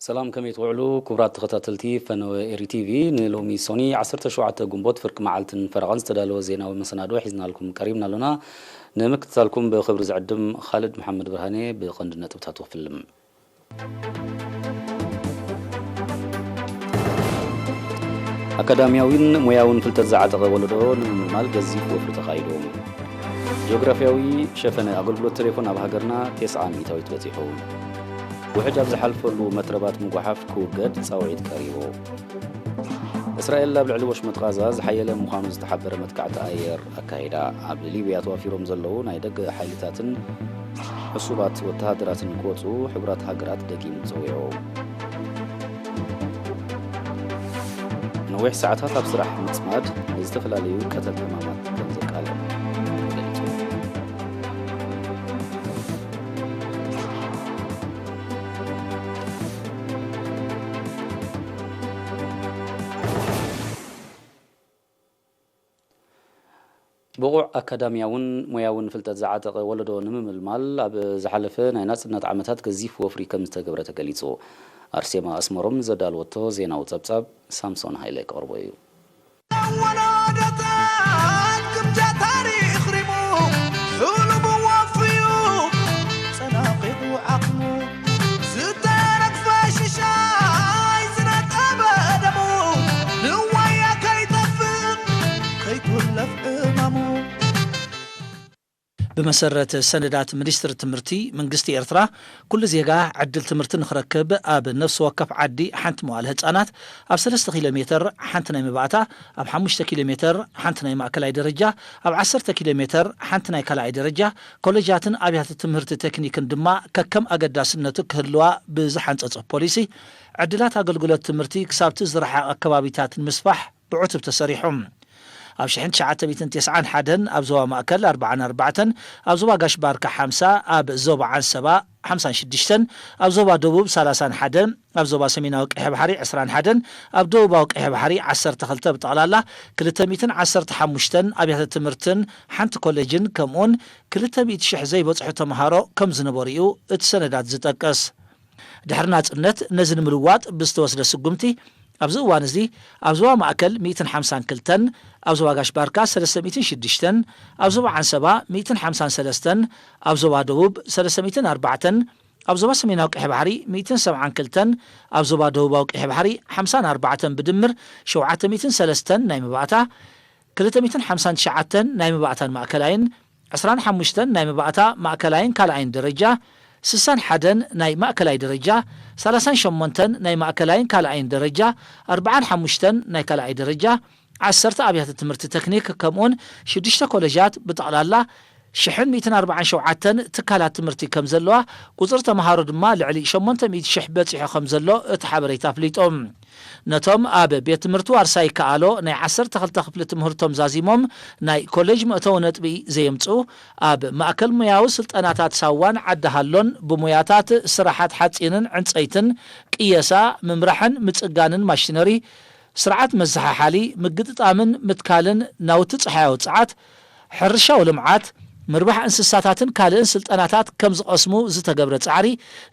ሰላም፣ ከመይ ትውዕሉ ክቡራት ተኸታተልቲ ፈነወ ኤሪ ቲቪ? ንሎሚ ሶኒ ዓሰርተ ሸውዓተ ግንቦት ፍርቂ መዓልትን ፈረቓን ዝተዳለወ ዜናዊ መሰናድኦ ሒዝናልኩም ቀሪብና ኣሎና። ንምክትታልኩም ብኽብሪ ዝዕድም ኻልድ መሓመድ ብርሃኔ። ብቐንዲ ነጥብታቱ ክፍልም። ኣካዳሚያዊን ሞያውን ፍልጠት ዝዓጠቐ ወለዶ ንምምልማል ገዚፍ ወፍሪ ተኻይዱ። ጂኦግራፍያዊ ሸፈነ ኣገልግሎት ቴሌፎን ኣብ ሃገርና ተስዓ ሚእታዊት በጺሑ። ውሕጅ ኣብ ዝሓልፈሉ መትረባት ምጉሓፍ ክውገድ ጻውዒት ቀሪቡ። እስራኤል ኣብ ልዕሊ ወሽመጥ ቓዛ ዝሓየለ ምዃኑ ዝተሓበረ መጥቃዕቲ ኣየር ኣካይዳ። ኣብ ሊብያ ተዋፊሮም ዘለዉ ናይ ደገ ሓይልታትን ዕሱባት ወተሃደራትን ክወጹ ሕቡራት ሃገራት ደጊሙ ጸዊዑ። ነዊሕ ሰዓታት ኣብ ስራሕ ምጽማድ ንዝተፈላለዩ ቀተልቲ ሕማማት ከም ዘቃልዕ ተገሊጹ። ብቑዕ ኣካዳሚያውን ሞያውን ፍልጠት ዝዓጠቐ ወለዶ ንምምልማል ኣብ ዝሓለፈ ናይ ናጽነት ዓመታት ገዚፍ ወፍሪ ከም ዝተገብረ ተገሊጹ። ኣርሴማ ኣስመሮም ዘዳልወቶ ዜናዊ ጸብጻብ ሳምሶን ሃይለ ክቕርቦ እዩ። ወለዶታት ግምጃ ታሪኽ ሪሙ፣ ሕሉሙ ወፍዩ፣ ጸናቒቑ ዓቕሙ፣ ዝተረግፈ ሽሻይ ዝነጠበ ደሙ፣ ንዋያ ከይጠፍእ፣ ከይኩለፍ ዕማሙ። ብመሰረት ሰነዳት ሚኒስትሪ ትምህርቲ መንግስቲ ኤርትራ፣ ኩሉ ዜጋ ዕድል ትምህርቲ ንኽረክብ ኣብ ነፍሲ ወከፍ ዓዲ ሓንቲ መዋለ ህጻናት፣ ኣብ ሰለስተ ኪሎ ሜተር ሓንቲ ናይ መባእታ፣ ኣብ ሓሙሽተ ኪሎ ሜተር ሓንቲ ናይ ማእከላይ ደረጃ፣ ኣብ ዓሰርተ ኪሎ ሜተር ሓንቲ ናይ ካልኣይ ደረጃ፣ ኮለጃትን ኣብያተ ትምህርቲ ቴክኒክን ድማ ከከም ኣገዳስነቱ ክህልዋ ብዝሓንጸጸ ፖሊሲ፣ ዕድላት ኣገልግሎት ትምህርቲ ክሳብቲ ዝረሓቐ ከባቢታት ንምስፋሕ ብዕቱብ ተሰሪሑ። ኣብ ሽሕን ትሽዓተ ሚእትን ተስዓን ሓደን ኣብ ዞባ ማእከል ኣርብዓን ኣርባዕተን፣ ኣብ ዞባ ጋሽ ባርካ ሓምሳ፣ ኣብ ዞባ ዓንሰባ ሓምሳን ሽዱሽተን፣ ኣብ ዞባ ደቡብ ሰላሳን ሓደን፣ ኣብ ዞባ ሰሜናዊ ቀይሕ ባሕሪ ዕስራን ሓደን፣ ኣብ ደቡባዊ ቀይሕ ባሕሪ ዓሰርተ ክልተ፣ ብጠቕላላ ክልተ ሚእትን ዓሰርተ ሓሙሽተን ኣብያተ ትምህርትን ሓንቲ ኮሌጅን ከምኡውን ክልተ ሚእቲ ሽሕ ዘይበጽሑ ተምሃሮ ከም ዝነበሩ እዩ እቲ ሰነዳት ዝጠቅስ። ድሕሪ ናጽነት ነዚ ንምልዋጥ ብዝተወስደ ስጉምቲ፣ ኣብዚ እዋን እዚ ኣብ ዞባ ማእከል ሚእትን ሓምሳን ክልተን፣ ኣብ ዞባ ጋሽ ባርካ ሰለስተ ሚእትን ሽዱሽተን፣ ኣብ ዞባ ዓንሰባ ሚእትን ሓምሳን ሰለስተን፣ ኣብ ዞባ ደቡብ ሰለስተ ሚእትን ኣርባዕተን፣ ኣብ ዞባ ሰሜናዊ ቀይሕ ባሕሪ ሚእትን ሰብዓን ክልተን፣ ኣብ ዞባ ደቡባዊ ቀይሕ ባሕሪ ሓምሳን ኣርባዕተን፣ ብድምር ሸውዓተ ሚእትን ሰለስተን ናይ መባእታ፣ ክልተ ሚእትን ሓምሳን ትሽዓተን ናይ መባእታን ማእከላይን፣ ዕስራን ሓሙሽተን ናይ መባእታ ማእከላይን ካልኣይን ደረጃ፣ ስሳን ሓደን ናይ ማእከላይ ደረጃ፣ ሰላሳን ሸሞንተን ናይ ማእከላይን ካልኣይን ደረጃ፣ ኣርብዓን ሓሙሽተን ናይ ካልኣይ ደረጃ፣ ዓሰርተ ኣብያተ ትምህርቲ ቴክኒክ፣ ከምኡውን ሽዱሽተ ኮለጃት፣ ብጠቕላላ ሽሕን ሚእትን ኣርባዓን ሸውዓተን ትካላት ትምህርቲ ከም ዘለዋ፣ ቁጽሪ ተምሃሮ ድማ ልዕሊ ሸሞንተ ሚእቲ ሽሕ በጺሑ ከም ዘሎ እቲ ሓበሬታ ኣፍሊጡ። ነቶም ኣብ ቤት ትምህርቲ ዋርሳይ ይከኣሎ ናይ ዓሰርተ ክልተ ክፍሊ ትምህርቶም ዛዚሞም ናይ ኮሌጅ መእተዊ ነጥቢ ዘየምጽኡ፣ ኣብ ማእከል ሞያዊ ስልጠናታት ሳዋን ዓዲ ሃሎን ብሞያታት ስራሓት ሓጺንን ዕንጸይትን፣ ቅየሳ፣ ምምራሕን ምጽጋንን ማሽነሪ፣ ስርዓት መዘሓሓሊ፣ ምግጥጣምን ምትካልን ናውቲ ጸሓያዊ ጸዓት፣ ሕርሻዊ ልምዓት፣ ምርባሕ እንስሳታትን ካልእን ስልጠናታት ከም ዝቐስሙ ዝተገብረ ጻዕሪ፣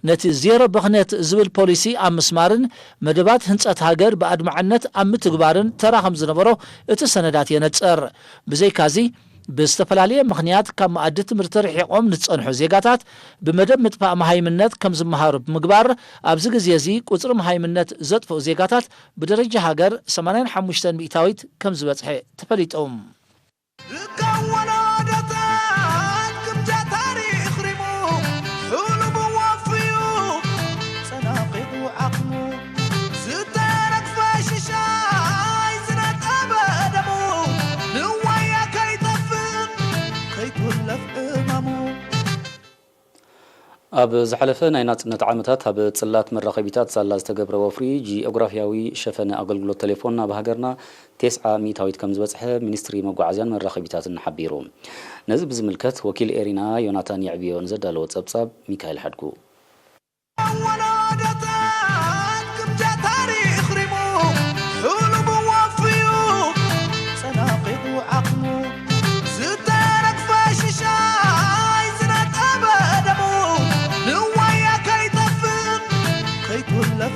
ነቲ ዜሮ ብኽነት ዝብል ፖሊሲ ኣብ ምስማርን መደባት ህንጸት ሃገር ብኣድማዕነት ኣብ ምትግባርን ተራ ከም ዝነበሮ እቲ ሰነዳት የነጽር። ብዘይካዚ፣ ብዝተፈላለየ ምኽንያት ካብ መኣዲ ትምህርቲ ርሒቖም ንዝጸንሑ ዜጋታት ብመደብ ምጥፋእ መሃይምነት ከም ዝመሃሩ ብምግባር፣ ኣብዚ ግዜ እዚ ቁጽሪ መሃይምነት ዘጥፍኡ ዜጋታት ብደረጃ ሃገር ሰማንያን ሓሙሽተን ሚእታዊት ከም ዝበጽሐ ተፈሊጡ። ልካ ወለዶታት ግምጃ ታሪኽ ሪሙ፣ ሕሉሙ ወፍዩ፣ ጸናቒቑ ዓቕሙ፣ ዝተረግፈ ሽሻይ ዝነጠበ ደሙ፣ ንዋያ ከይጠፍእ፣ ከይኩለፍ ዕማሙ። ኣብ ዝሓለፈ ናይ ናጽነት ዓመታት ኣብ ጽላት መራኸቢታት ሳላ ዝተገብረ ወፍሪ ጂኦግራፍያዊ ሸፈነ ኣገልግሎት ቴሌፎን ኣብ ሃገርና ተስዓ ሚእታዊት ከም ዝበጽሐ ሚኒስትሪ መጓዓዝያን መራኸቢታትን ሓቢሩ። ነዚ ብዝምልከት ወኪል ኤሪና ዮናታን የዕብዮ ንዘዳለዎ ጸብጻብ ሚካኤል ሓድጉ። ወለዶታት ግምጃ ታሪኽ ሪሙ፣ ሕሉሙ ወፍዩ፣ ጸናቒቑ ዓቕሙ፣ ዝተረግፈ ሽሻይ ዝነጠበ ደሙ፣ ንዋያ ከይጠፍእ፣ ከይኩለፍ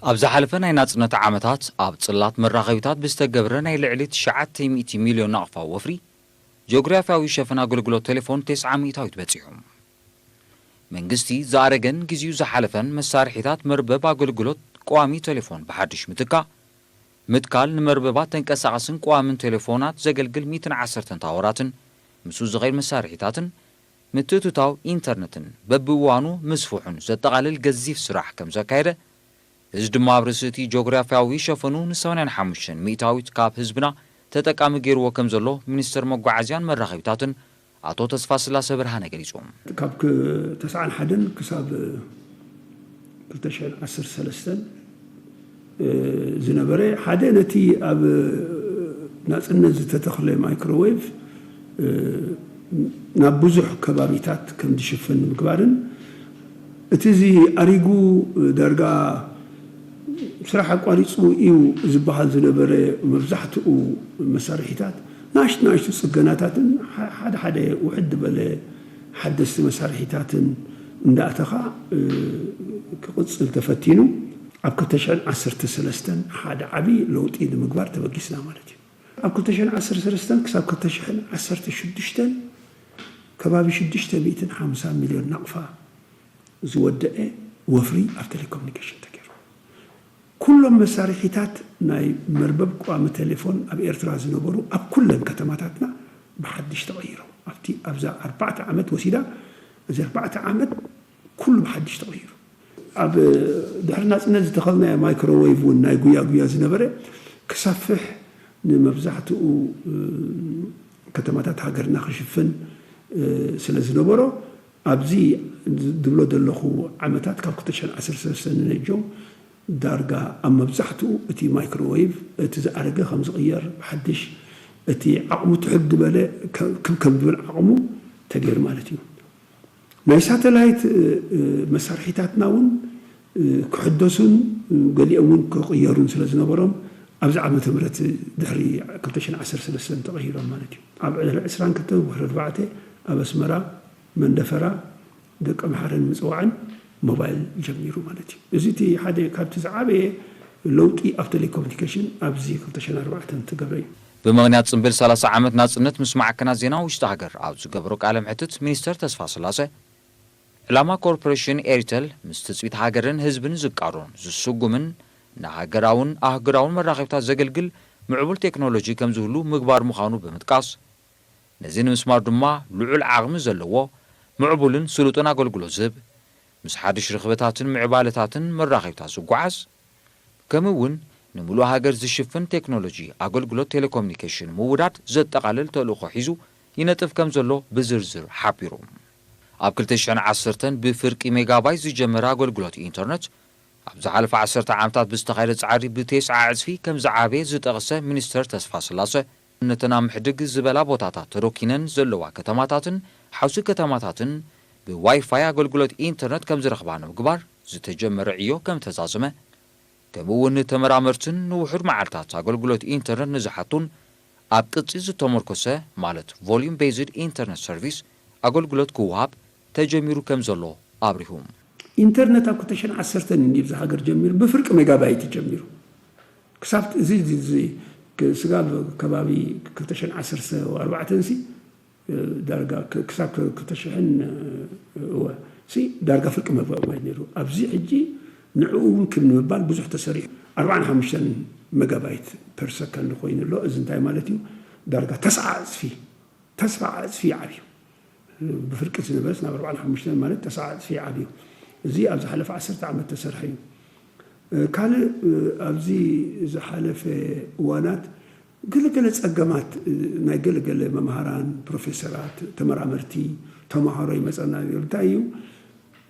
ኣብ ዝሓለፈ ናይ ናጽነት ዓመታት ኣብ ጽላት መራኸቢታት ብዝተገብረ ናይ ልዕሊ ትሽዓተ ሚእቲ ሚልዮን ናቕፋ ወፍሪ፣ ጂኦግራፍያዊ ሸፈን ኣገልግሎት ቴሌፎን ተስዓ ሚእታዊት በጺሑ። መንግስቲ ዝኣረገን ግዜኡ ዝሓለፈን መሳርሒታት መርበብ ኣገልግሎት ቀዋሚ ቴሌፎን ብሓድሽ ምትካእ፣ ምትካል ንመርበባት ተንቀሳቓስን ቀዋምን ቴሌፎናት ዘገልግል ሚእትን ዓሰርተን ታወራትን ምስኡ ዝኸይድ መሳርሒታትን ምትእትታው ኢንተርነትን በብእዋኑ ምስፍሑን ዘጠቓልል ገዚፍ ስራሕ ከም ዘካየደ፣ እዚ ድማ ኣብ ርእሲ እቲ ጂኦግራፍያዊ ሸፈኑ ንሰማንያን ሓሙሽተን ሚእታዊት ካብ ህዝብና ተጠቃሚ ገይርዎ ከም ዘሎ ሚኒስትር መጓዓዝያን መራኸቢታትን ኣቶ ተስፋስላሰ ብርሃነ ገሊጹ። ካብ ክ-፣ ተስዓን ሓደን ክሳብ ክልተ ሽሕን ዓሰርተ ሰለስተን ዝነበረ ሓደ ነቲ ኣብ ናጽነት ዝተተኽለ ማይክሮዌቭ ናብ ብዙሕ ከባቢታት ከም ዝሽፈን ንምግባርን እቲ እዚ ኣሪጉ ዳርጋ ስራሕ ኣቋሪጹ እዩ ዝበሃል ዝነበረ መብዛሕትኡ መሳርሒታት ንኣሽቱ ንኣሽቱ ጽገናታትን ሐ-፣ ሓደ ሓደ ውሕድ ዝበለ ሓደስቲ መሳርሒታትን እንዳእተኻ፣ እ፣ ክቕጽል ተፈቲኑ። ኣብ ክልተ ሽሕን ዓሰርተ ሰለስተን ሓደ ዓቢ ለውጢ ንምግባር ተበጊስና ማለት እዩ። ኣብ ክልተ ሽሕን ዓሰርተ ሰለስተን ክሳብ ክልተ ሽሕን ዓሰርተ ሽዱሽተን ከባቢ ሽዱሽተ ሚእትን ሓምሳን ሚልዮን ናቕፋ ዝወደአ ወፍሪ ኣብ ቴሌኮሙኒኬሽን ተገይሩ። ኩሎም መሳርሒታት ናይ መርበብ ቀዋሚ ቴሌፎን ኣብ ኤርትራ ዝነበሩ ኣብ ኩለን ከተማታትና ብሓድሽ ተቐይሮም። ኣብቲ፣ ኣብዛ ኣርባዕተ ዓመት ወሲዳ፣ እዚ ኣርባዕተ ዓመት ኩሉ ብሓድሽ ተቐይሩ። ኣብ ድሕሪ ናጽነት ዝተኸልናዮ ማይክሮዌቭ እውን ናይ ጉያ ጉያ ዝነበረ ክሰፍሕ ንመብዛሕትኡ፣ እ፣ ከተማታት ሃገርና ክሽፍን፣ እ፣ ስለ ዝነበሮ፣ ኣብዚ ዝብሎ ዘለኹ ዓመታት ካብ ክልተ ሽሕን ዓሰርተ ሰለስተን ንነጆም ዳርጋ ኣብ መብዛሕትኡ እቲ ማይክሮዌቭ እቲ ዝኣረገ ከም ዝቕየር ብሓድሽ እቲ ዓቕሙ ትሕት ዝበለ ከ-፣ ክብ ከም ዝብል ዓቕሙ ተገይሩ ማለት እዩ። ናይ ሳተላይት፣ እ፣ እ፣ መሳርሒታትና እውን፣ እ፣ ክሕደሱን፣ እ፣ ገሊኦም እውን ክቕየሩን ስለ ዝነበሮም ኣብዚ ዓመተ ምህረት ድሕሪ ክልተ ሽሕን ዓሰርተ ሰለስተን ተቐይሮም ማለት እዩ። ኣብ ዕለት ዕስራን ክልተን ወርሒ ኣርባዕተ ኣብ ኣስመራ መንደፈራ ደቂ ኣምሓረ ንምጽዋዕን ሞባይል ጀሚሩ ማለት እዩ። እዚ እቲ ሓደ ካብቲ ዝዓበየ ለውጢ ኣብ ቴሌኮሙኒኬሽን ኣብዚ ክልተ ሽሕን ኣርባዕተን እተገብረ እዩ። ብምኽንያት ጽምብል ሰላሳ ዓመት ናጽነት ምስ ማዕከናት ዜና ውሽጢ ሃገር ኣብ ዝገበሮ ቃለ መሕትት ሚኒስተር ተስፋስላሰ፣ ዕላማ ኮርፖሬሽን ኤሪተል ምስ ትጽቢት ሃገርን ህዝብን ዝቃሮን ዝስጉምን ንሃገራውን ኣህጉራውን መራኸቢታት ዘገልግል ምዕቡል ቴክኖሎጂ ከም ዝህሉ ምግባር ምዃኑ ብምጥቃስ፣ ነዚ ንምስማር ድማ ልዑል ዓቕሚ ዘለዎ ምዕቡልን ስሉጥን ኣገልግሎት ዝህብ፣ ምስ ሓድሽ ርኽበታትን ምዕባለታትን መራኸቢታት ዝጓዓዝ፣ ከምኡ እውን ንምሉእ ሃገር ዝሽፍን ቴክኖሎጂ ኣገልግሎት ቴሌኮሙኒኬሽን ምውዳድ ዘጠቓልል ተልእኾ ሒዙ ይነጥፍ ከም ዘሎ ብዝርዝር ሓቢሩ። ኣብ ክልተ ሽሕን ዓሰርተን ብፍርቂ ሜጋባይት ዝጀመረ ኣገልግሎት ኢንተርነት፣ ኣብ ዝሓለፈ ዓሰርተ ዓመታት ብዝተኻየደ ጻዕሪ ብቴስዓ ዕጽፊ ከም ዝዓበየ ዝጠቕሰ ሚኒስተር ተስፋስላሰ፣ ነተን ኣብ ምሕድግ ዝበላ ቦታታት ተሮኪነን ዘለዋ ከተማታትን ሓውሲ ከተማታትን ብዋይፋይ ኣገልግሎት ኢንተርነት ከም ዝረኽባ ንምግባር ዝተጀመረ ዕዮ ከም ተዛዘመ፣ ከምኡ እውን ንተመራመርትን ንውሑድ መዓልታት ኣገልግሎት ኢንተርነት ንዝሓቱን ኣብ ቅጺ ዝተመርኮሰ፣ ማለት volume based internet service ኣገልግሎት ክወሃብ ተጀሚሩ ከም ዘሎ ኣብሪሁ። ኢንተርነት ኣብ ክልተ ሽሕን ዓሰርተን እንዲ ብዛ ሃገር ጀሚሩ፣ ብፍርቂ ሜጋባይት ጀሚሩ። ክሳብ እዚ፣ እዚ፣ እዚ ክ-፣ ስጋብ ከባቢ ክልተ ሽሕን ዓሰርተ ኣርባዕተን ሲ፣ እ፣ ዳርጋ ክ-፣ ክሳብ ክ-፣ ክልተ ሽሕን፣ እ፣ እወ፣ ሲ፣ ዳርጋ ፍርቂ ሜጋባይት ነይሩ። ኣብዚ ሕጂ ንዕኡ እውን ክብ ንምባል ብዙሕ ተሰሪሑ። ኣርባዓን ሓሙሽተን ሜጋባይት ፐር ሰከንድ ኮይኑ ኣሎ። እዚ እንታይ ማለት እዩ? ዳርጋ ተስዓ ዕጽፊ፣ ተስዓ ዕጽፊ ይዓብዩ። ብፍርቂ ዝነበረስ ናብ ኣርባዓን ሓሙሽተን ማለት ተስዓ ዕጽፊ ይዓብዩ። እዚ ኣብ ዝሓለፈ ዓሰርተ ዓመት ተሰርሐ እዩ። እ፣ ካልእ፣ እ፣ ኣብዚ ዝሓለፈ እዋናት ገለገለ ጸገማት፣ እ፣ ናይ ገለገለ መምሃራን፣ ፕሮፌሰራት፣ ተመራመርቲ፣ ተመሃሮ ይመጸና ነይሩ። እንታይ እዩ?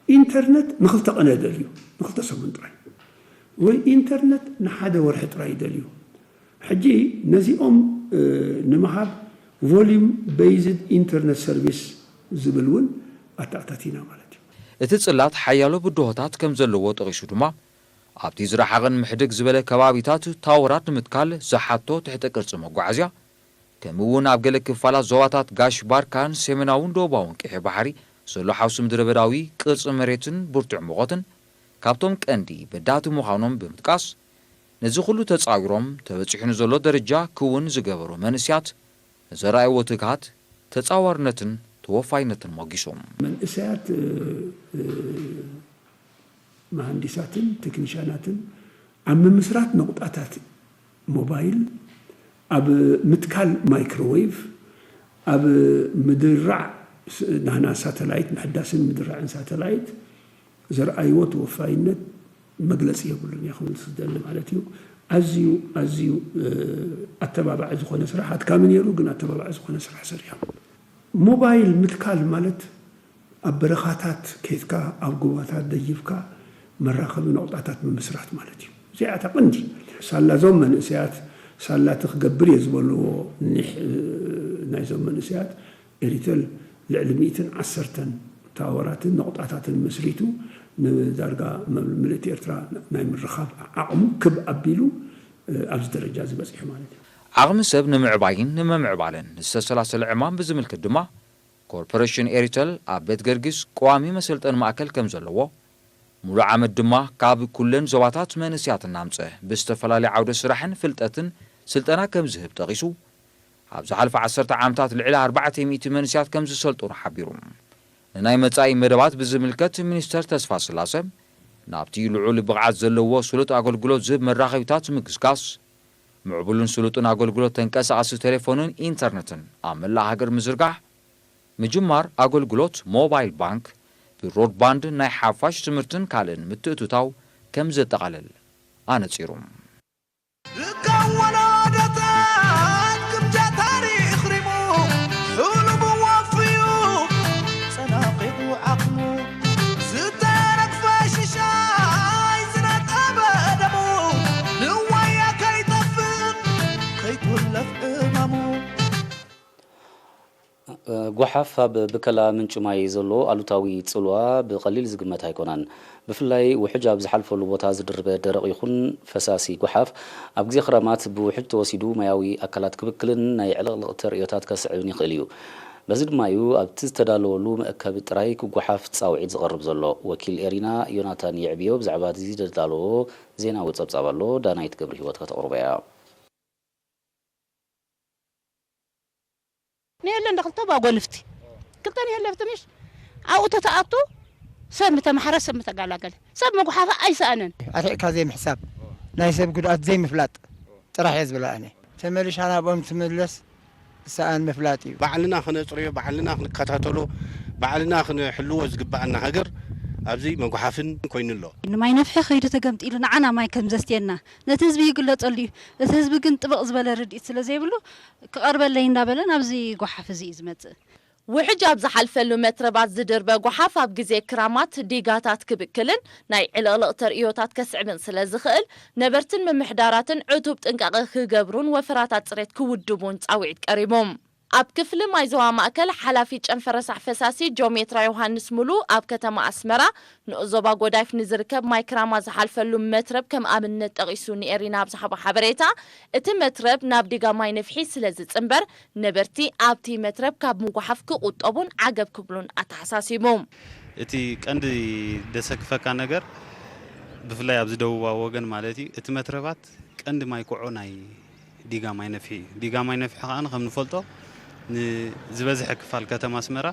ኢንተርነት ንኽልተ ቅነ ደልዩ፣ ንኽልተ ሰሙን ጥራይ። ወይ ኢንተርነት ንሓደ ወርሒ ጥራይ ይደልዩ። ሕጂ ነዚኦም፣ እ፣ ንምሃብ volume based internet service ዝብል እውን ኣተኣታቲና ማለት እዩ። እቲ ጽላት ሓያሎ ብድሆታት ከም ዘለዎ ጠቒሱ ድማ፣ ኣብቲ ዝረሓቐን ምሕድግ ዝበለ ከባቢታት ታወራት ንምትካል ዝሓቶ ትሕተ ቅርጺ መጓዓዝያ፣ ከምኡ እውን ኣብ ገለ ክፋላት ዞባታት ጋሽ ባርካን ሰሜናውን ደቡባውን ቀይሕ ባሕሪ ዘሎ ሓውሲ ምድረ በዳዊ ቅርጺ መሬትን ብርቱዕ ሙቐትን፣ ካብቶም ቀንዲ በዳህቲ ምዃኖም ብምጥቃስ፣ ነዚ ኩሉ ተጻዊሮም ተበጺሑ ንዘሎ ደረጃ ክውን ዝገበሩ መንእስያት ንዘርኣይዎ ትግሃት፣ ተጻዋርነትን ተወፋይነትን ሞጊሶም። መንእሰያት መሃንዲሳትን ቴክኒሻናትን ኣብ ምምስራት ነቑጣታት ሞባይል፣ ኣብ ምትካል ማይክሮዌቭ፣ ኣብ ምድራዕ ናህና ሳተላይት፣ ምሕዳስን ምድራዕን ሳተላይት ዘርኣይዎ ተወፋይነት መግለፂ የብሉን እየ ክብል ዝደሊ ማለት እዩ። ኣዝዩ ኣዝዩ ኣተባባዒ ዝኾነ ስራሕ ኣድካሚ ነይሩ፣ ግን ኣተባባዒ ዝኾነ ስራሕ ሰሪሖም። ሞባይል ምትካል ማለት ኣብ በረኻታት ኬድካ ኣብ ጎባታት ደይብካ መራኸቢ ነቑጣታት ምምስራት ማለት እዩ። እዚኣ እታ ቀንዲ ሳላ እዞም መንእሰያት ሳላ እቲ ክገብር እየ ዝበልዎ ኒሕ ናይዞም መንእሰያት ኤሪተል ልዕሊ ሚእትን ዓሰርተን ታወራትን ነቑጣታትን መስሪቱ ንዳርጋ ምልእቲ ኤርትራ ናይ ምርኻብ ዓቕሙ ክብ ኣቢሉ ኣብዚ ደረጃ እዚ በፂሑ ማለት እዩ። ዓቕሚ ሰብ ንምዕባይን ንምምዕባልን ዝተሰላሰለ ዕማም ብዝምልከት ድማ ኮርፖሬሽን ኤሪተል ኣብ ቤት ገርጊስ ቀዋሚ መሰልጠኒ ማእከል ከም ዘለዎ፣ ሙሉእ ዓመት ድማ ካብ ኩለን ዞባታት መንእስያት እናምፀ ብዝተፈላለዩ ዓውደ ስራሕን ፍልጠትን ስልጠና ከም ዝህብ ጠቒሱ፣ ኣብ ዝሓለፈ ዓሰርተ ዓመታት ልዕሊ ኣርባዕተ ሚእቲ መንእስያት ከም ዝሰልጠኑ ሓቢሩ። ንናይ መጻኢ መደባት ብዝምልከት ሚኒስተር ተስፋ ስላሰ ናብቲ ልዑል ብቕዓት ዘለዎ ስሉጥ ኣገልግሎት ዝህብ መራኸቢታት ምግስጋስ፣ ምዕቡልን ስሉጥን ኣገልግሎት ተንቀሳቓሲ ቴሌፎንን ኢንተርነትን ኣብ መላእ ሃገር ምዝርጋሕ፣ ምጅማር ኣገልግሎት ሞባይል ባንክ፣ ብሮድባንድ ናይ ሓፋሽ ትምህርትን ካልእን ምትእትታው ከም ዘጠቓልል ኣነጺሩ። ርካብ ወለዶታት ግምጃ ታሪኽ ሪሙ፣ ሕሉሙ ወፍዩ ጸናቒቑ ዓቕሙ፣ ዝተረግፈ ሽሻይ ዝነጠበ ደሙ፣ ንዋያ ከይጠፍእ ከይኩለፍ ዕማሙ። ጓሓፍ ኣብ ብከላ ምንጪ ማይ ዘሎ ኣሉታዊ ጽልዋ ብቐሊል ዝግመት ኣይኮነን። ብፍላይ ውሕጅ ኣብ ዝሓልፈሉ ቦታ ዝድርበ ደረቕ ይኹን ፈሳሲ ጓሓፍ፣ ኣብ ግዜ ክረማት ብውሕጅ ተወሲዱ ማያዊ ኣካላት ክብክልን ናይ ዕልቕልቕ ተርእዮታት ከስዕብን ይኽእል እዩ። በዚ ድማ እዩ ኣብቲ ዝተዳለወሉ መእከቢ ጥራይ ክጓሓፍ ጻውዒት ዝቐርብ ዘሎ። ወኪል ኤሪና ዮናታን የዕብዮ ብዛዕባ እዚ ዘዳለዎ ዜናዊ ጸብጻብ ኣሎ፣ ዳናይት ገብረሂወት ከተቕርቦ እያ። ንየለ እንደ ክልተ ባጎንፍቲ ክልተ ንየለ ፍትንሽ ኣብኡ ተተኣቱ ሰብ ምተማሕረ ሰብ ምተጋላገለ ሰብ መጉሓፈ ኣይሰኣነን። ኣርሒቕካ ዘይምሕሳብ ናይ ሰብ ጉድኣት ዘይምፍላጥ ጥራሕ እየ ዝብላ ኣነ። ተመሊሻ ናብኦም ትምለስ ዝሰኣን ምፍላጥ እዩ። ባዕልና ክነፅርዮ፣ ባዕልና ክንከታተሎ፣ ባዕልና ክንሕልዎ ዝግበኣና ሃገር ኣብዚ መጉሓፍን ኮይኑ ኣሎ። ንማይ ነፍሒ ከይዱ ተገምጢሉ ንዓና ማይ ከም ዘስትየና ነቲ ህዝቢ ይግለፀሉ እዩ። እቲ ህዝቢ ግን ጥብቕ ዝበለ ርድኢት ስለ ዘይብሉ ክቐርበለይ እንዳበለ ናብዚ ጓሓፍ እዚ እዩ ዝመፅእ። ውሕጅ ኣብ ዝሓልፈሉ መትረባት ዝድርበ ጓሓፍ ኣብ ግዜ ክራማት ዲጋታት ክብክልን ናይ ዕልቕልቕ ተርእዮታት ከስዕብን ስለ ዝኽእል ነበርትን ምምሕዳራትን ዕቱብ ጥንቃቐ ክገብሩን ወፈራታት ፅሬት ክውድቡን ፃውዒት ቀሪቡ። ኣብ ክፍሊ ማይ ዞባ ማእከል ሓላፊ ጨንፈር ረሳሕ ፈሳሲ ጆሜትራ ዮሃንስ ሙሉ ኣብ ከተማ ኣስመራ ንኡስ ዞባ ጎዳይፍ ንዝርከብ ማይ ክራማ ዝሓልፈሉ መትረብ ከም ኣብነት ጠቒሱ ንኤሪና ኣብ ዝሃቦ ሓበሬታ፣ እቲ መትረብ ናብ ዲጋ ማይ ነፍሒ ስለ ዝጽንበር፣ ነበርቲ ኣብቲ መትረብ ካብ ምጉሓፍ ክቑጠቡን ዓገብ ክብሉን ኣተሓሳሲቡ። እቲ ቀንዲ ደሰክፈካ ነገር ብፍላይ ኣብዚ ደቡባዊ ወገን ማለት እዩ፣ እቲ መትረባት ቀንዲ ማይ ኩዖ ናይ ዲጋ ማይ ነፍሒ እዩ። ዲጋ ማይ ነፍሒ ከኣ ከም ንፈልጦ ንዝበዝሐ ክፋል ከተማ ኣስመራ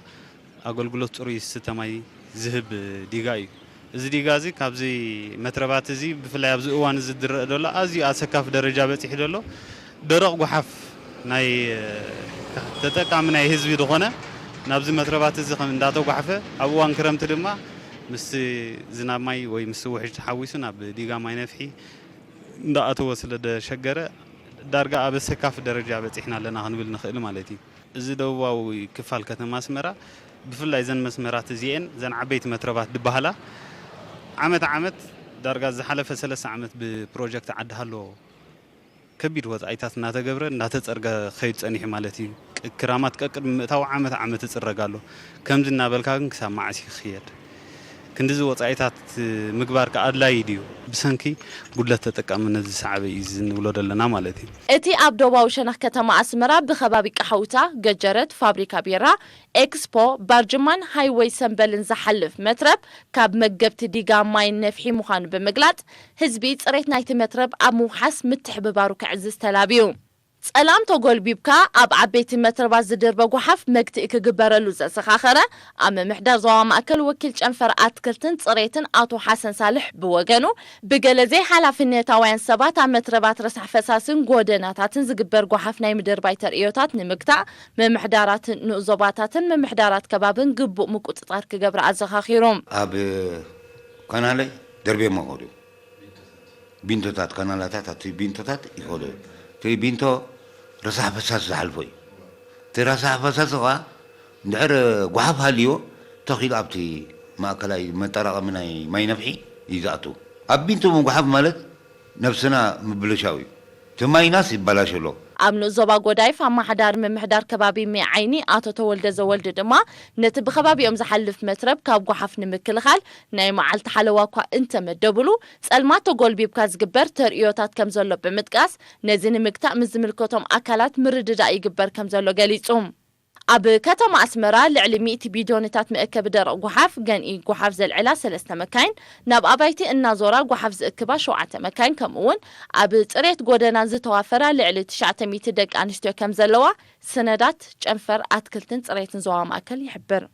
ኣገልግሎት ጽሩይ ዝስተ ማይ ዝህብ ዲጋ እዩ። እዚ ዲጋ እዚ ካብዚ መትረባት እዚ ብፍላይ ኣብዚ እዋን እዚ ዝረአ ዘሎ ኣዝዩ ኣሰካፊ ደረጃ በጺሑ ዘሎ ደረቕ ጓሓፍ ናይ ተጠቃሚ ናይ ህዝቢ ዝኾነ ናብዚ መትረባት እዚ ከም እንዳተጓሕፈ ኣብ እዋን ክረምቲ ድማ ምስቲ ዝናብ ማይ ወይ ምስቲ ውሕጅ ተሓዊሱ ናብ ዲጋ ማይ ነፍሒ እንዳኣተወ ስለ ደሸገረ ዳርጋ ኣብ ኣሰካፊ ደረጃ በጺሕና ኣለና ክንብል ንኽእል ማለት እዩ። እዚ ደቡባዊ ክፋል ከተማ ኣስመራ ብፍላይ እዘን መስመራት እዚኤን እዘን ዓበይቲ መትረባት ዝበሃላ ዓመት ዓመት ዳርጋ ዝሓለፈ ሰለስተ ዓመት ብፕሮጀክት ዓዲ ሃሎ ከቢድ ወፃኢታት እናተገብረ እናተፀርገ ክኸይድ ፀኒሑ ማለት እዩ። ክራማት ቀቅድሚ ምእታው ዓመት ዓመት ይፅረግ ኣሎ። ከምዚ እናበልካ ግን ክሳብ መዓስ እዩ ክኽየድ? ክንድዚ ወጻኢታት ምግባር ከ ኣድላዪ ድዩ? ብሰንኪ ጉድለት ተጠቃምነት ዝሰዓበ እዩ እዚ ንብሎ ዘለና ማለት እዩ። እቲ ኣብ ዶባዊ ሸነኽ ከተማ ኣስመራ ብኸባቢ ቀሓውታ፣ ገጀረት፣ ፋብሪካ ቢራ፣ ኤክስፖ፣ ባርጅማን ሃይወይ ሰምበልን ዝሓልፍ መትረብ ካብ መገብቲ ዲጋ ማይን ነፍሒ ምዃኑ ብምግላጽ፣ ህዝቢ ጽሬት ናይቲ መትረብ ኣብ ምውሓስ ምትሕብባሩ ከዕዝዝ ተላብዩ። ጸላም ተጎልቢብካ ኣብ ዓበይቲ መትረባት ዝድርበ ጓሓፍ መግትኢ ክግበረሉ ዘዘኻኸረ ኣብ ምምሕዳር ዞባ ማእከል ወኪል ጨንፈር ኣትክልትን ጽሬትን ኣቶ ሓሰን ሳልሕ ብወገኑ፣ ብገለ ዘይሓላፍነታውያን ሰባት ኣብ መትረባት ረሳሕ ፈሳስን ጎደናታትን ዝግበር ጓሓፍ ናይ ምድርባይ ተርእዮታት ንምግታእ ምምሕዳራትን ንኡዞባታትን ምምሕዳራት ከባብን ግቡእ ምቁጽጻር ክገብራ ኣዘኻኺሩ። ኣብ ካናለ ደርብዮሞ ይኸዱ። ቢንቶታት ካናላታት ኣብቲ ቢንቶታት ይኸዱ። እቲ ቢንቶ ረሳሕ ፈሳሲ ዝሓልፎ እዩ። እቲ ረሳሕ ፈሳሲ ኸዓ እንድሕር ጓሓፍ ሃልይዎ ተኺሉ ኣብቲ ማእከላይ መጠራቐሚ ናይ ማይ ነፍሒ እዩ ዝኣቱ። ኣብ ቢንቶ ምጉሓፍ ማለት ነብስና ምብልሻው እዩ። እቲ ማይናስ ይበላሽ ኣሎ። ኣብ ንኡስ ዞባ ጎዳይፍ ኣመሓዳሪ ምምሕዳር ከባቢ ሜዓይኒ ኣቶ ተወልደ ዘወልድ ድማ ነቲ ብከባቢኦም ዝሓልፍ መትረብ ካብ ጓሓፍ ንምክልኻል ናይ መዓልቲ ሓለዋ እኳ እንተመደቡሉ ጸልማት ተጎልቢብካ ዝግበር ተርእዮታት ከምዘሎ ብምጥቃስ ነዚ ንምግታእ ምስ ዝምልከቶም ኣካላት ምርድዳእ ይግበር ከምዘሎ ገሊጹ። ኣብ ከተማ ኣስመራ ልዕሊ ሚእቲ ቢዶንታት መእከቢ ደረቕ ጓሓፍ፣ ገንኢ ጓሓፍ ዘልዕላ ሰለስተ መካይን፣ ናብ ኣባይቲ እናዞራ ጓሓፍ ዝእክባ ሸውዓተ መካይን፣ ከምኡ'ውን ኣብ ጽሬት ጎደናን ዝተዋፈራ ልዕሊ ትሽዓተ ሚእቲ ደቂ ኣንስትዮ ከም ዘለዋ ሰነዳት ጨንፈር ኣትክልትን ጽሬትን ዞባ ማእከል ይሕብር።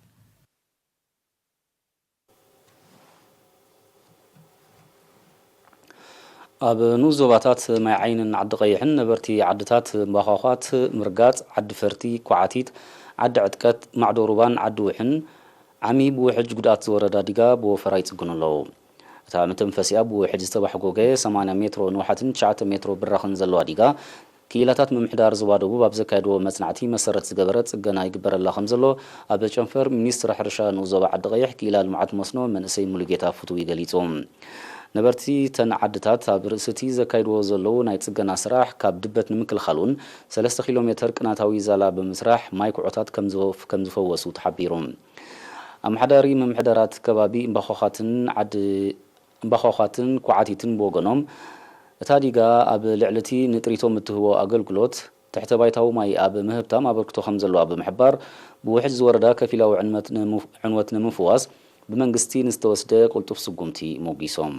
ኣብ ንኡስ ዞባታት ማይ ዓይንን ዓዲ ቀይሕን ነበርቲ ዓድታት እምባዃዃት፣ ምርጋጽ፣ ዓዲ ፈርቲ፣ ኳዓቲት፣ ዓዲ ዕጥቀት፣ ማዕዶ ሩባን ዓዲ ውሕን ዓሚ ብውሕጅ ጉድኣት ዝወረዳ ዲጋ ብወፈራ ይጽግኑ ኣለዉ። እታ መተንፈሲኣ ብውሕጅ ዝተባሕጎገ ሰማንያ ሜትሮ ንውሓትን ትሽዓተ ሜትሮ ብራኽን ዘለዋ ዲጋ ክኢላታት ምምሕዳር ዞባ ደቡብ ኣብ ዘካየድዎ መጽናዕቲ መሰረት ዝገበረ ጽገና ይግበረላ ከምዘሎ ኣብ ጨንፈር ሚኒስትሪ ሕርሻ ንኡስ ዞባ ዓዲ ቀይሕ ክኢላ ልምዓት መስኖ መንእሰይ ሙሉጌታ ፍትዊ ገሊጹ። ነበርቲ እተን ዓድታት ኣብ ርእሲ እቲ ዘካይድዎ ዘለዉ ናይ ጽገና ስራሕ ካብ ድበት ንምክልኻል እውን ሰለስተ ኪሎ ሜተር ቅናታዊ ዛላ ብምስራሕ ማይ ኩዖታት ከም ዝፈወሱ ተሓቢሩ። ኣመሓዳሪ ምምሕዳራት ከባቢ እምባኾኻትን ዓዲ እምባኾኻትን ኳዓቲትን ብወገኖም፣ እታ ዲጋ ኣብ ልዕሊ እቲ ንጥሪቶም እትህቦ ኣገልግሎት፣ ትሕተ ባይታዊ ማይ ኣብ ምህብታም ኣበርክቶ ከም ዘለዋ ብምሕባር፣ ብውሕጅ ዝወረዳ ከፊላዊ ዕንወት ንምፍዋስ ብመንግስቲ ንዝተወስደ ቅልጡፍ ስጉምቲ ሞጊሶም።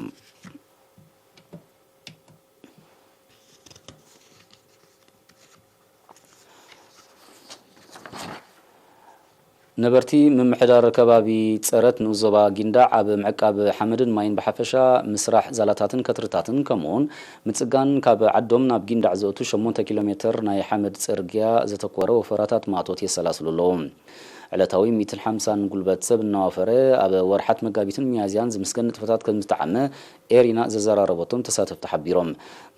ነበርቲ ምምሕዳር ከባቢ ጸረት ንኡስ ዞባ ጊንዳዕ ኣብ ምዕቃብ ሓመድን ማይን ብሓፈሻ ምስራሕ ዛላታትን ከትርታትን ከምኡውን ምጽጋን ካብ ዓዶም ናብ ጊንዳዕ ዘእቱ ሸሞንተ ኪሎ ሜተር ናይ ሓመድ ጽርግያ ዘተኮረ ወፈራታት ማእቶት የሰላስሉ ኣለዉ። ዕለታዊ ሚእትን ሓምሳን ጉልበት ሰብ እናወፈረ ኣብ ወርሓት መጋቢትን ሚያዝያን ዝምስገን ንጥፈታት ከም ዝተዓመ ኤሪና ዘዘራረበቶም ተሳተፍቲ ሓቢሮም።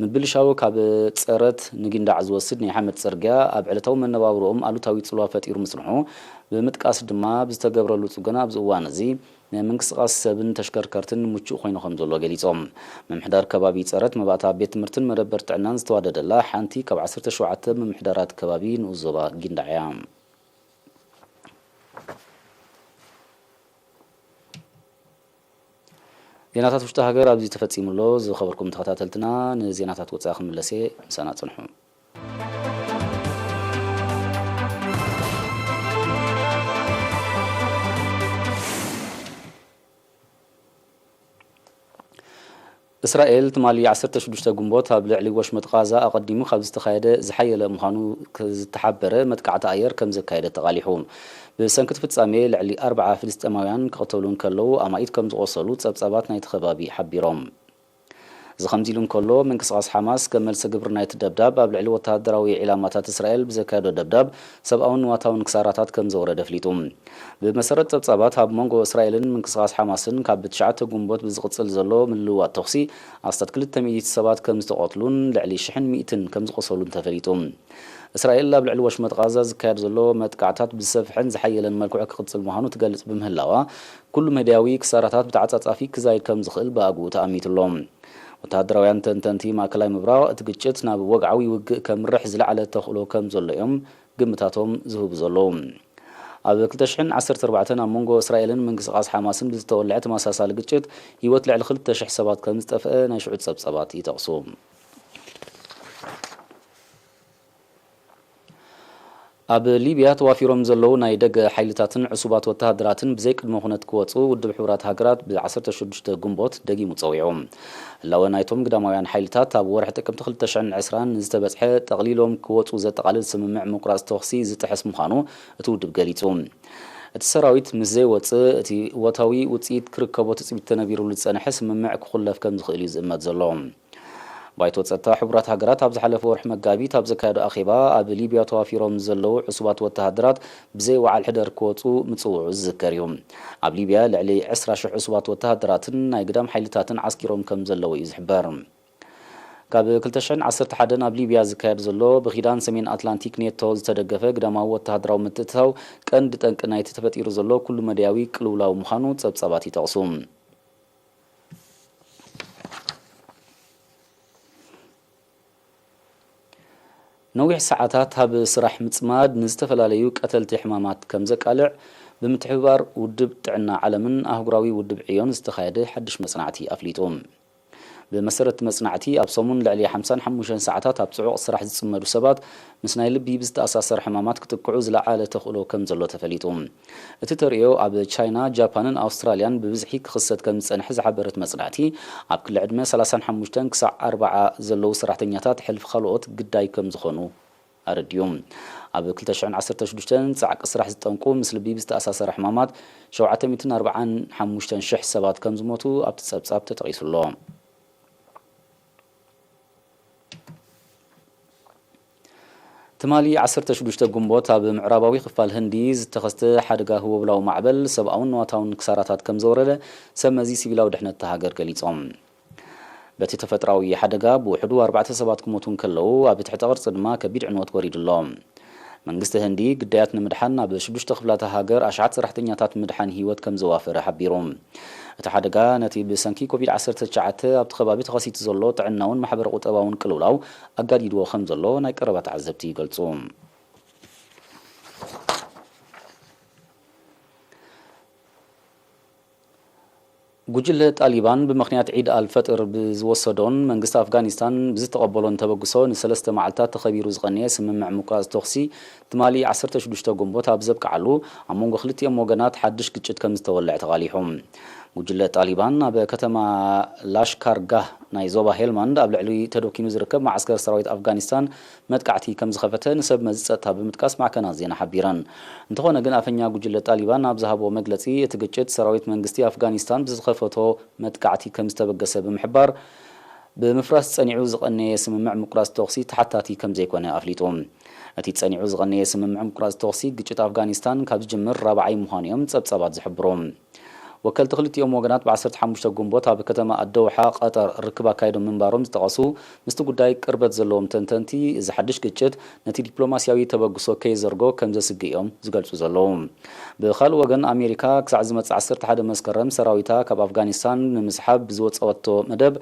ምብልሻው ካብ ጸረት ንጊንዳዕ ዝወስድ ናይ ሓመድ ጽርግያ ኣብ ዕለታዊ መነባብሮኦም ኣሉታዊ ጽልዋ ፈጢሩ ምጽንሑ ብምጥቃስ ድማ ብዝተገብረሉ ጽገና ኣብዚ እዋን እዚ ናይ ምንቅስቃስ ሰብን ተሽከርከርትን ምቹእ ኮይኑ ከም ዘሎ ገሊጾም። ምምሕዳር ከባቢ ጸረት መባእታ ቤት ትምህርትን መደበር ጥዕናን ዝተዋደደላ ሓንቲ ካብ ዓሰርተ ሸውዓተ ምምሕዳራት ከባቢ ንኡስ ዞባ ጊንዳዕ እያ። ዜናታት ውሽጢ ሃገር ኣብዚ ተፈጺሙ ኣሎ። ዝኸበርኩም ተኸታተልትና ንዜናታት ወጻኢ ክምለስ እየ፣ ምሳና ጽንሑ። እስራኤል ትማሊ ዓሰርተ ሽዱሽተ ግንቦት ኣብ ልዕሊ ወሽመጥ ቓዛ ኣቐዲሙ ካብ ዝተኻየደ ዝሓየለ ምዃኑ ዝተሓበረ መጥቃዕቲ ኣየር ከም ዘካየደት ተቓሊሑ። ብሰንኪ እቲ ፍጻሜ ልዕሊ ኣርብዓ ፍልስጤማውያን ክቕተሉ እንከለዉ ኣማኢት ከም ዝቖሰሉ ጸብጻባት ናይቲ ከባቢ ሓቢሮም። እዚ ከምዚ ኢሉ እንከሎ ምንቅስቓስ ሓማስ ከም መልሲ ግብሪ ናይቲ ደብዳብ ኣብ ልዕሊ ወተሃደራዊ ዒላማታት እስራኤል ብዘካየዶ ደብዳብ ሰብኣውን ንዋታውን ክሳራታት ከም ዘውረደ ኣፍሊጡ። ብመሰረት ጸብጻባት ኣብ መንጎ እስራኤልን ምንቅስቓስ ሓማስን ካብ ትሽዓተ ግንቦት ብዝቕጽል ዘሎ ምልውዋጥ ተኹሲ ኣስታት ክልተ ሚእቲ ሰባት ከም ዝተቐትሉን ልዕሊ ሽሕን ሚእትን ከም ዝቖሰሉን ተፈሊጡ። እስራኤል ኣብ ልዕሊ ወሽመጥ ቓዛ ዝካየድ ዘሎ መጥቃዕታት ብዝሰፍሐን ዝሓየለን መልክዑ ክቕጽል ምዃኑ ትገልጽ ብምህላዋ ኩሉ መዳያዊ ክሳራታት ብተዓጻጻፊ ክዛይድ ከም ዝኽእል ብኣግኡ ተኣሚቱ ኣሎ። ወተሃደራውያን ተንተንቲ ማእከላይ ምብራቕ እቲ ግጭት ናብ ወግዓዊ ውግእ ከምርሕ ዝለዓለ ተኽእሎ ከም ዘሎ እዮም ግምታቶም ዝህቡ ዘለዉ። ኣብ ክልተ ሽሕን ዓሰርተ ኣርባዕተን ኣብ መንጎ እስራኤልን ምንቅስቓስ ሓማስን ብዝተወልዐ ተመሳሳሊ ግጭት ህይወት ልዕሊ ክልተ ሽሕ ሰባት ከም ዝጠፍአ ናይ ሽዑ ጸብጻባት ይጠቕሱ። ኣብ ሊብያ ተዋፊሮም ዘለዉ ናይ ደገ ሓይልታትን ዕሱባት ወተሃደራትን ብዘይ ቅድመ ኩነት ክወጹ ውድብ ሕቡራት ሃገራት ብ ዓሰርተ ሽዱሽተ ግንቦት ደጊሙ ጸዊዑ። ህላወ ናይቶም ግዳማውያን ሓይልታት ኣብ ወርሒ ጥቅምቲ ክልተ ሽሕን ዕስራን ንዝተበጽሐ ጠቕሊሎም ክወጹ ዘጠቓልል ስምምዕ ምቁራጽ ተኹሲ ዝጥሕስ ምዃኑ እቲ ውድብ ገሊጹ። እቲ ሰራዊት ምስ ዘይወጽእ እቲ እወታዊ ውጽኢት ክርከቦ ትጽቢት ተነቢሩሉ ዝጸንሐ ስምምዕ ክኹለፍ ከም ዝኽእል እዩ ዝእመት ዘሎ። ባይቶ ጸጥታ ሕቡራት ሃገራት ኣብ ዝሓለፈ ወርሒ መጋቢት ኣብ ዘካየዶ ኣኼባ ኣብ ሊብያ ተዋፊሮም ዘለዉ ዕሱባት ወተሃደራት ብዘይ ወዓል ሕደር ክወጹ ምጽውዑ ዝዝከር እዩ። ኣብ ሊብያ ልዕሊ ዕስራ ሽሕ ዕሱባት ወተሃደራትን ናይ ግዳም ሓይልታትን ዓስኪሮም ከም ዘለዉ እዩ ዝሕበር። ካብ ክልተ ሽሕን ዓሰርተ ሓደን ኣብ ሊብያ ዝካየድ ዘሎ ብኪዳን ሰሜን ኣትላንቲክ ኔቶ ዝተደገፈ ግዳማዊ ወተሃደራዊ ምትእትታው ቀንዲ ጠንቂ ናይቲ ተፈጢሩ ዘሎ ኩሉ መዳያዊ ቅልውላው ምዃኑ ጸብጻባት ይጠቕሱ። ነዊሕ ሰዓታት ኣብ ስራሕ ምጽማድ ንዝተፈላለዩ ቀተልቲ ሕማማት ከም ዘቃልዕ ብምትሕብባር ውድብ ጥዕና ዓለምን ኣህጉራዊ ውድብ ዕዮን ዝተኻየደ ሓድሽ መጽናዕቲ ኣፍሊጡ። ብመሰረት መጽናዕቲ ኣብ ሰሙን ልዕሊ ሓምሳን ሓሙሽተን ሰዓታት ኣብ ጽዑቕ ስራሕ ዝጽመዱ ሰባት ምስ ናይ ልቢ ብዝተኣሳሰር ሕማማት ክጥቅዑ ዝለዓለ ተኽእሎ ከም ዘሎ ተፈሊጡ። እቲ ተርእዮ ኣብ ቻይና፣ ጃፓንን ኣውስትራልያን ብብዝሒ ክኽሰት ከም ዝጸንሐ ዝሓበረት መጽናዕቲ፣ ኣብ ክሊ ዕድመ ሰላሳን ሓሙሽተን ክሳዕ ኣርባዓ ዘለዉ ሰራሕተኛታት ሕልፊ ካልኦት ግዳይ ከም ዝኾኑ ኣረዲኡ። ኣብ ክልተ ሽሕን ዓሰርተ ሽዱሽተን ጻዕቂ ስራሕ ዝጠንቁ ምስ ልቢ ብዝተኣሳሰረ ሕማማት ሸውዓተ ሚእትን ኣርባዓን ሓሙሽተን ሽሕ ሰባት ከም ዝሞቱ ኣብቲ ጸብጻብ ተጠቒሱ ኣሎ። ትማሊ ዓሰርተ ሽዱሽተ ግንቦት ኣብ ምዕራባዊ ክፋል ህንዲ ዝተኸስተ ሓደጋ ህወብላዊ ማዕበል ሰብኣውን ንዋታውን ክሳራታት ከም ዘውረደ ሰብ መዚ ሲቪላዊ ድሕነት እታ ሃገር ገሊጾም። በቲ ተፈጥራዊ ሓደጋ ብውሕዱ ኣርባዕተ ሰባት ክሞቱ እንከለዉ፣ ኣብ ትሕተ ቅርጺ ድማ ከቢድ ዕንወት ወሪዱ ኣሎ። መንግስቲ ህንዲ ግዳያት ንምድሓን ናብ ሽዱሽተ ክፍላተ ሃገር ኣሽሓት ሰራሕተኛታት ምድሓን ህይወት ከም ዘዋፈረ ሓቢሩ። እቲ ሓደጋ ነቲ ብሰንኪ ኮቪድ ዓሰርተ ትሽዓተ ኣብቲ ከባቢ ተኸሲቱ ዘሎ ጥዕናውን ማሕበረ ቁጠባውን ቅልውላው ኣጋዲድዎ ከም ዘሎ ናይ ቀረባ ተዓዘብቲ ይገልጹ። ጉጅለ ጣሊባን ብምኽንያት ዒድ ኣልፈጥር ብዝወሰዶን መንግስቲ ኣፍጋኒስታን ብዝተቐበሎን ተበግሶ ንሰለስተ መዓልታት ተኸቢሩ ዝቐነየ ስምምዕ ምቁራጽ ተኹሲ ትማሊ ዓሰርተ ሽዱሽተ ግንቦት ኣብ ዘብቅዓሉ ኣብ መንጎ ክልቲኦም ወገናት ሓድሽ ግጭት ከም ዝተወልዐ ተቓሊሑ። ጉጅለ ጣሊባን ኣብ ከተማ ላሽካርጋህ ናይ ዞባ ሄልማንድ ኣብ ልዕሊ ተደኪኑ ዝርከብ መዓስከር ሰራዊት ኣፍጋኒስታን መጥቃዕቲ ከም ዝኸፈተ ንሰብ መዚ ጸጥታ ብምጥቃስ ማዕከናት ዜና ሓቢረን። እንተኾነ ግን ኣፈኛ ጉጅለ ጣሊባን ኣብ ዝሃቦ መግለጺ እቲ ግጭት ሰራዊት መንግስቲ ኣፍጋኒስታን ብዝኸፈቶ መጥቃዕቲ ከም ዝተበገሰ ብምሕባር ብምፍራስ ጸኒዑ ዝቐነየ ስምምዕ ምቁራጽ ተኹሲ ተሓታቲ ከም ዘይኮነ ኣፍሊጡ። እቲ ጸኒዑ ዝቐነየ ስምምዕ ምቁራጽ ተኹሲ ግጭት ኣፍጋኒስታን ካብ ዝጅምር ራብዓይ ምዃኑ እዮም ጸብጻባት ዝሕብሩ። ወከልቲ ክልቲኦም ወገናት ብ ዓሰርተ ሓሙሽተ ግንቦት ኣብ ከተማ ኣደውሓ ቀጠር ርክብ ኣካይዶም ምንባሮም ዝጠቐሱ ምስቲ ጉዳይ ቅርበት ዘለዎም ተንተንቲ፣ እዚ ሓድሽ ግጭት ነቲ ዲፕሎማስያዊ ተበግሶ ከየዘርጎ ከም ዘስግእ እዮም ዝገልጹ ዘለዉ። ብኻልእ ወገን ኣሜሪካ ክሳዕ ዝመጽእ ዓሰርተ ሓደ መስከረም ሰራዊታ ካብ ኣፍጋኒስታን ንምስሓብ ብዝወጸወቶ መደብ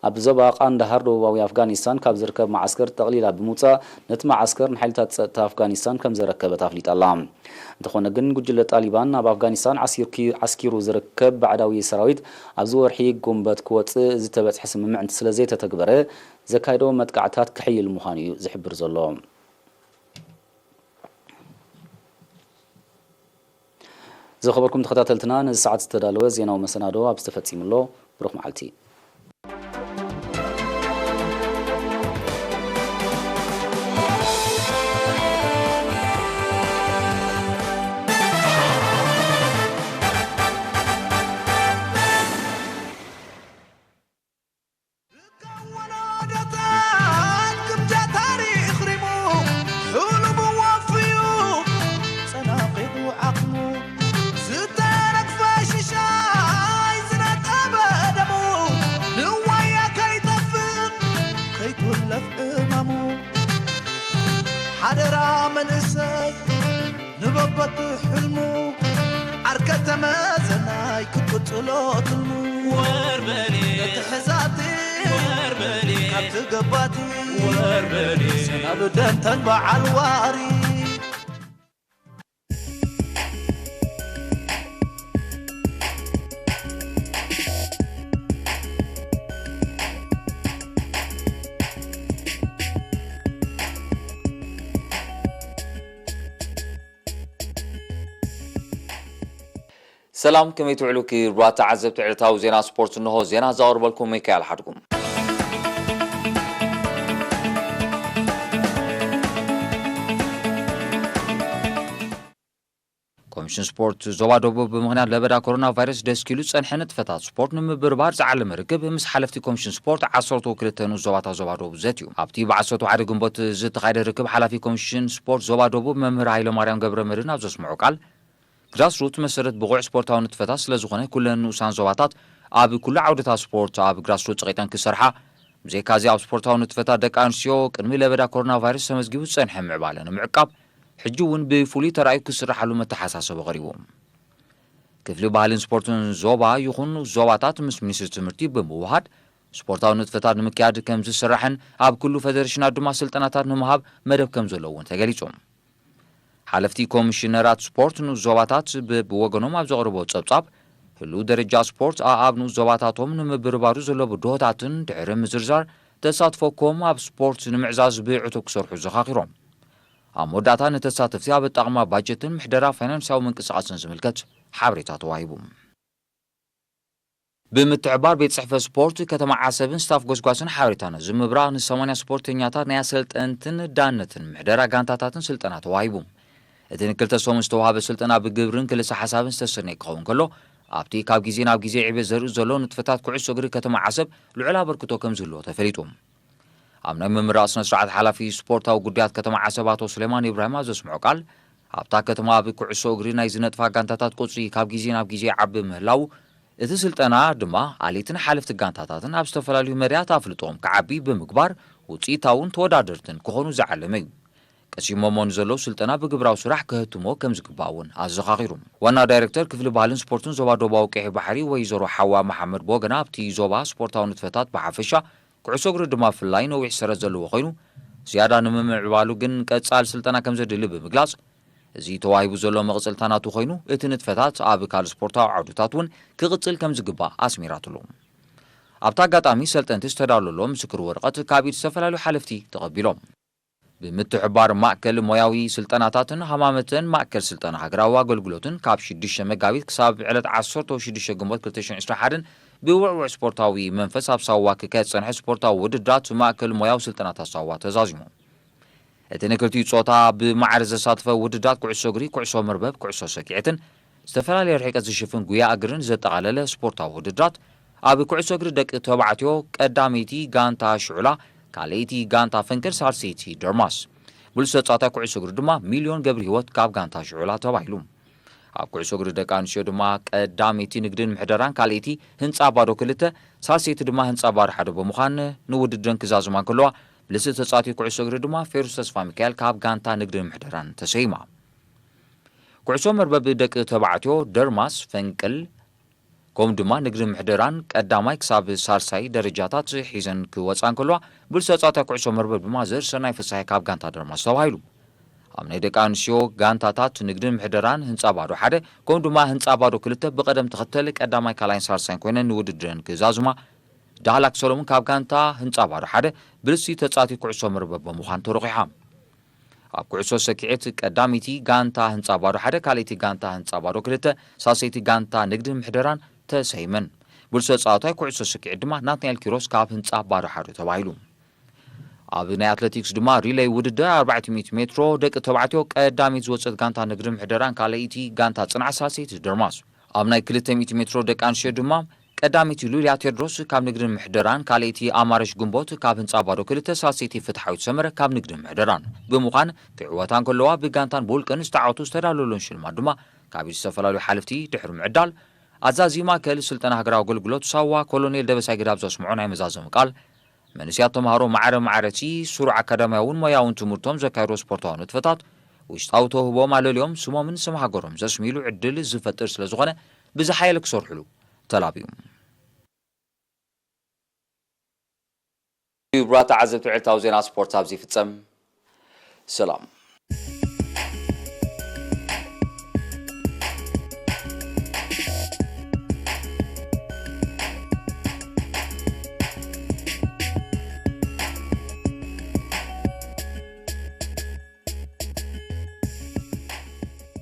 ኣብ ዞባ ቃንዳሃር ደቡባዊ ኣፍጋኒስታን ካብ ዝርከብ መዓስከር ጠቕሊላ ብምውጻእ ነቲ መዓስከር ንሓይልታት ጸጥታ ኣፍጋኒስታን ከም ዘረከበት ኣፍሊጣ ኣላ። እንተኾነ ግን ጉጅለ ጣሊባን ኣብ ኣፍጋኒስታን ዓሲርኪ-፣ ዓስኪሩ ዝርከብ ባዕዳዊ ሰራዊት ኣብዚ ወርሒ ጉንበት ክወጽእ ዝተበጽሐ ስምምዕ እንተ ስለ ዘይተተግበረ ዘካይዶ መጥቃዕታት ክሕይል ምዃኑ እዩ ዝሕብር ዘሎ። ዝኸበርኩም ተኸታተልትና ነዚ ሰዓት ዝተዳለወ ዜናዊ መሰናዶ ኣብዚ ተፈጺሙ ኣሎ። ብሩኽ መዓልቲ። ሓደራ መንእሰይ ንበበቱ ሕልሙ ዓርከ ተመዘናይ ክትቅጽሎ ትልሙ ወርበኔ ነቲ ሕዛቲ ወርበኔ ካብቲ ገባቲ ወርበኔ ሰናብደን ተን በዓል ዋሪ ሰላም፣ ከመይ ትውዕሉ ክቡራት ተዓዘብቲ ዕለታዊ ዜና ስፖርት? እንሆ ዜና ዘቕርበልኩም ሚካኤል ሓድጉ። ኮሚሽን ስፖርት ዞባ ደቡብ ብምኽንያት ለበዳ ኮሮና ቫይረስ ደስኪሉ ዝጸንሐ ንጥፈታት ስፖርት ንምብርባር ዝዓለመ ርክብ ምስ ሓለፍቲ ኮሚሽን ስፖርት ዓሰርተ ክልተ ንኡስ ዞባታት ዞባ ደቡብ ዘትዩ። ኣብቲ ብ ዓሰርተ ሓደ ግንቦት ዝተኻየደ ርክብ ሓላፊ ኮሚሽን ስፖርት ዞባ ደቡብ መምህር ሃይለማርያም ገብረመድህን ኣብ ዘስምዖ ቃል፣ ግራስሩት መሰረት ብቑዕ ስፖርታዊ ንጥፈታት ስለ ዝኾነ ኩለን ንኡሳን ዞባታት ኣብ ኩሉ ዓውድታት ስፖርት ኣብ ግራስሩት ጸቒጠን ክሰርሓ፣ ብዘይካዚ ኣብ ስፖርታዊ ንጥፈታት ደቂ ኣንስትዮ ቅድሚ ለበዳ ኮሮና ቫይረስ ተመዝጊቡ ዝጸንሐ ምዕባለ ንምዕቃብ ሕጂ እውን ብፍሉይ ተራእዩ ክስራሓሉ መተሓሳሰቢ ቀሪቡ። ክፍሊ ባህልን ስፖርትን ዞባ ይኹን ንኡስ ዞባታት ምስ ሚኒስትሪ ትምህርቲ ብምውሃድ ስፖርታዊ ንጥፈታት ንምክያድ ከም ዝስራሕን ኣብ ኩሉ ፈደረሽናት ድማ ስልጠናታት ንምሃብ መደብ ከም ዘሎ እውን ተገሊጹ። ሓለፍቲ ኮሚሽነራት ስፖርት ንኡስ ዞባታት በብወገኖም ኣብ ዘቕርቦ ጸብጻብ ህሉው ደረጃ ስፖርት ኣኣብ ንኡስ ዞባታቶም ንምብርባሩ ዘሎ ብድሆታትን ድሕሪ ምዝርዛር ተሳትፎኮም ኣብ ስፖርት ንምዕዛዝ ብዕቱብ ክሰርሑ ዘኻኺሮም። ኣብ መወዳእታ ንተሳተፍቲ ኣብ ኣጠቓቕማ ባጀትን ምሕደራ ፋይናንሳዊ ምንቅስቓስን ዝምልከት ሓበሬታ ተዋሂቡ። ብምትሕባር ቤት ጽሕፈት ስፖርት ከተማ ዓሰብን ስታፍ ጎስጓስን ሓበሬታ ነዚ ምብራቕ ንሰማንያ ስፖርተኛታት ናይ ኣሰልጠንትን ዳነትን ምሕደራ ጋንታታትን ስልጠና ተዋሂቡ። እቲ ንክልተ ሰሙን ዝተዋህበ ስልጠና ብግብርን ክልሰ ሓሳብን ዝተሰነየ ክኸውን ከሎ፣ ኣብቲ ካብ ግዜ ናብ ግዜ ዕብየት ዘርኢ ዘሎ ንጥፈታት ኩዕሶ እግሪ ከተማ ዓሰብ ልዑል ኣበርክቶ ከም ዝህልዎ ተፈሊጡ። ኣብ ናይ ምምራቕ ስነ ስርዓት ሓላፊ ስፖርታዊ ጉዳያት ከተማ ዓሰብ ኣቶ ሱሌማን ኢብራሂም ኣብ ዘስምዖ ቃል፣ ኣብታ ከተማ ኣብ ኩዕሶ እግሪ ናይ ዝነጥፋ ጋንታታት ቁጽሪ ካብ ግዜ ናብ ግዜ ይዓቢ ምህላው፣ እቲ ስልጠና ድማ ኣሌትን ሓለፍቲ ጋንታታትን ኣብ ዝተፈላለዩ መዳያት ኣፍልጦኦም ክዓቢ ብምግባር ውጽኢታውን ተወዳደርትን ክኾኑ ዝዓለመ እዩ። ቀሲሞሞ ንዘለዉ ስልጠና ብግብራዊ ስራሕ ከህትሞ ከም ዝግባእ እውን ኣዘኻኺሩ። ዋና ዳይሬክተር ክፍሊ ባህልን ስፖርትን ዞባ ደቡባዊ ቀይሕ ባሕሪ ወይዘሮ ሓዋ መሓመድ ብወገና ኣብቲ ዞባ ስፖርታዊ ንጥፈታት ብሓፈሻ ኩዕሶ እግሪ ድማ ብፍላይ ነዊሕ ሰረት ዘለዎ ኮይኑ፣ ዝያዳ ንምምዕባሉ ግን ቀጻሊ ስልጠና ከም ዘድሊ ብምግላጽ፣ እዚ ተዋሂቡ ዘሎ መቕጽልታ ናቱ ኮይኑ፣ እቲ ንጥፈታት ኣብ ካልእ ስፖርታዊ ዓውድታት እውን ክቕጽል ከም ዝግባእ ኣስሚራትሉ። ኣብቲ ኣጋጣሚ ሰልጠንቲ ዝተዳለወሎም ምስክር ወረቐት ካብ ኢድ ዝተፈላለዩ ሓለፍቲ ተቐቢሎም። ብምትሕባር ማእከል ሞያዊ ስልጠናታትን ሃማመተን ማእከል ስልጠና ሃገራዊ ኣገልግሎትን ካብ ሽዱሽተ መጋቢት ክሳብ ዕለት ዓሰርተ ሽዱሽተ ግንቦት ክልተ ሽሕን ዕስራን ሓደን ብውዕዉዕ ስፖርታዊ መንፈስ ኣብ ሳዋ ክካየድ ዝጸንሐ ስፖርታዊ ውድድራት ማእከል ሞያዊ ስልጠናታት ሳዋ ተዛዚሙ። እቲ ንክልቲኡ ጾታ ብማዕረ ዘሳተፈ ውድድራት ኩዕሶ እግሪ፣ ኩዕሶ መርበብ፣ ኩዕሶ ሰኪዔትን ዝተፈላለየ ርሕቀት ዝሽፍን ጉያ እግርን ዘጠቓለለ ስፖርታዊ ውድድራት፣ ኣብ ኩዕሶ እግሪ ደቂ ተባዕትዮ ቀዳመይቲ ጋንታ ሽዑላ፣ ካልኣይቲ ጋንታ ፈንቅል፣ ሳልሰይቲ ደርማስ። ብሉጽ ተጻዋታይ ኩዕሶ እግሪ ድማ ሚልዮን ገብረሂወት ካብ ጋንታ ሽዑላ ተባሂሉ። ኣብ ኩዕሶ እግሪ ደቂ ኣንስትዮ ድማ ቀዳመይቲ ንግድን ምሕደራን፣ ካልኣይቲ ህንጻ ባዶ ክልተ፣ ሳልሰይቲ ድማ ህንጻ ባዶ ሓደ ብምዃን ንውድድረን ክዛዝማ እንከለዋ፣ ብልጽቲ ተጻዋቲ ኩዕሶ እግሪ ድማ ፌሩስ ተስፋ ሚካኤል ካብ ጋንታ ንግድን ምሕደራን ተሰይማ። ኩዕሶ መርበብ ደቂ ተባዕትዮ ደርማስ፣ ፈንቅል፣ ከምኡ ድማ ንግድን ምሕደራን ቀዳማይ ክሳብ ሳልሳይ ደረጃታት ሒዘን ክወጻ እንከለዋ፣ ብሉጽ ተጻዋታይ ኩዕሶ መርበብ ድማ ዘርእሰናይ ፍስሃየ ካብ ጋንታ ደርማስ ተባሂሉ። ኣብ ናይ ደቂ ኣንስትዮ ጋንታታት ንግድን ምሕደራን ህንጻ ባዶ ሓደ ከምኡ ድማ ህንጻ ባዶ ክልተ ብቐደም ተኸተል ቀዳማይ ካልኣይን ሳልሳይን ኮይነን ንውድድረን ክዛዝማ፣ ዳህላክ ሰሎሙን ካብ ጋንታ ህንጻ ባዶ ሓደ ብልጽቲ ተጻዋቲ ኩዕሶ መርበብ ብምዃን ተሮቒሓ። ኣብ ኩዕሶ ሰኪዔት ቀዳመይቲ ጋንታ ህንጻ ባዶ ሓደ፣ ካልኣይቲ ጋንታ ህንጻ ባዶ ክልተ፣ ሳልሰይቲ ጋንታ ንግድን ምሕደራን ተሰይመን። ብሉጽ ተጻዋታይ ኩዕሶ ሰኪዔት ድማ ናትናኤል ኪሮስ ካብ ህንጻ ባዶ ሓደ ተባሂሉ። ኣብ ናይ ኣትሌቲክስ ድማ ሪሌይ ውድድር ኣርባዕተ ሚእቲ ሜትሮ ደቂ ተባዕትዮ ቀዳመይቲ ዝወጸት ጋንታ ንግድን ምሕደራን ካልኣይቲ ጋንታ ጽንዓት ሳልሰይቲ ደርማስ። ኣብ ናይ ክልተ ሚእቲ ሜትሮ ደቂ ኣንስትዮ ድማ ቀዳመይቲ ሉልያ ቴድሮስ ካብ ንግድን ምሕደራን፣ ካልኣይቲ ኣማረሽ ግንቦት ካብ ህንጻ ባዶ ክልተ፣ ሳልሰይቲ ፍትሓዊት ሰመረ ካብ ንግድን ምሕደራን ብምዃን ክዕወታ እንከለዋ፣ ብጋንታን ብውልቅን ዝተዓወቱ ዝተዳለወለን ሽልማት ድማ ካብ ኢድ ዝተፈላለዩ ሓለፍቲ ድሕሪ ምዕዳል፣ ኣዛዚ ማእከል ስልጠና ሃገራዊ ኣገልግሎት ሳዋ ኮሎኔል ደበሳይ ግዳብ ዘስምዖ ናይ መዛዘሚ ቃል፣ መንእሰያት ተምሃሮ ማዕረ ማዕረ እቲ ስሩዕ ኣካዳሚያውን ሞያውን ትምህርቶም ዘካየድዎ ስፖርታዊ ንጥፈታት፣ ውሽጣዊ ተውህቦኦም ኣለልዮም ስሞምን ስም ሃገሮም ዘስምይሉ ዕድል ዝፈጥር ስለ ዝኾነ፣ ብዝሓየለ ክሰርሕሉ ተላብዩ። ክቡራት ተዓዘብቲ፣ ዕለታዊ ዜና ስፖርት ኣብዚ ይፍጸም። ሰላም።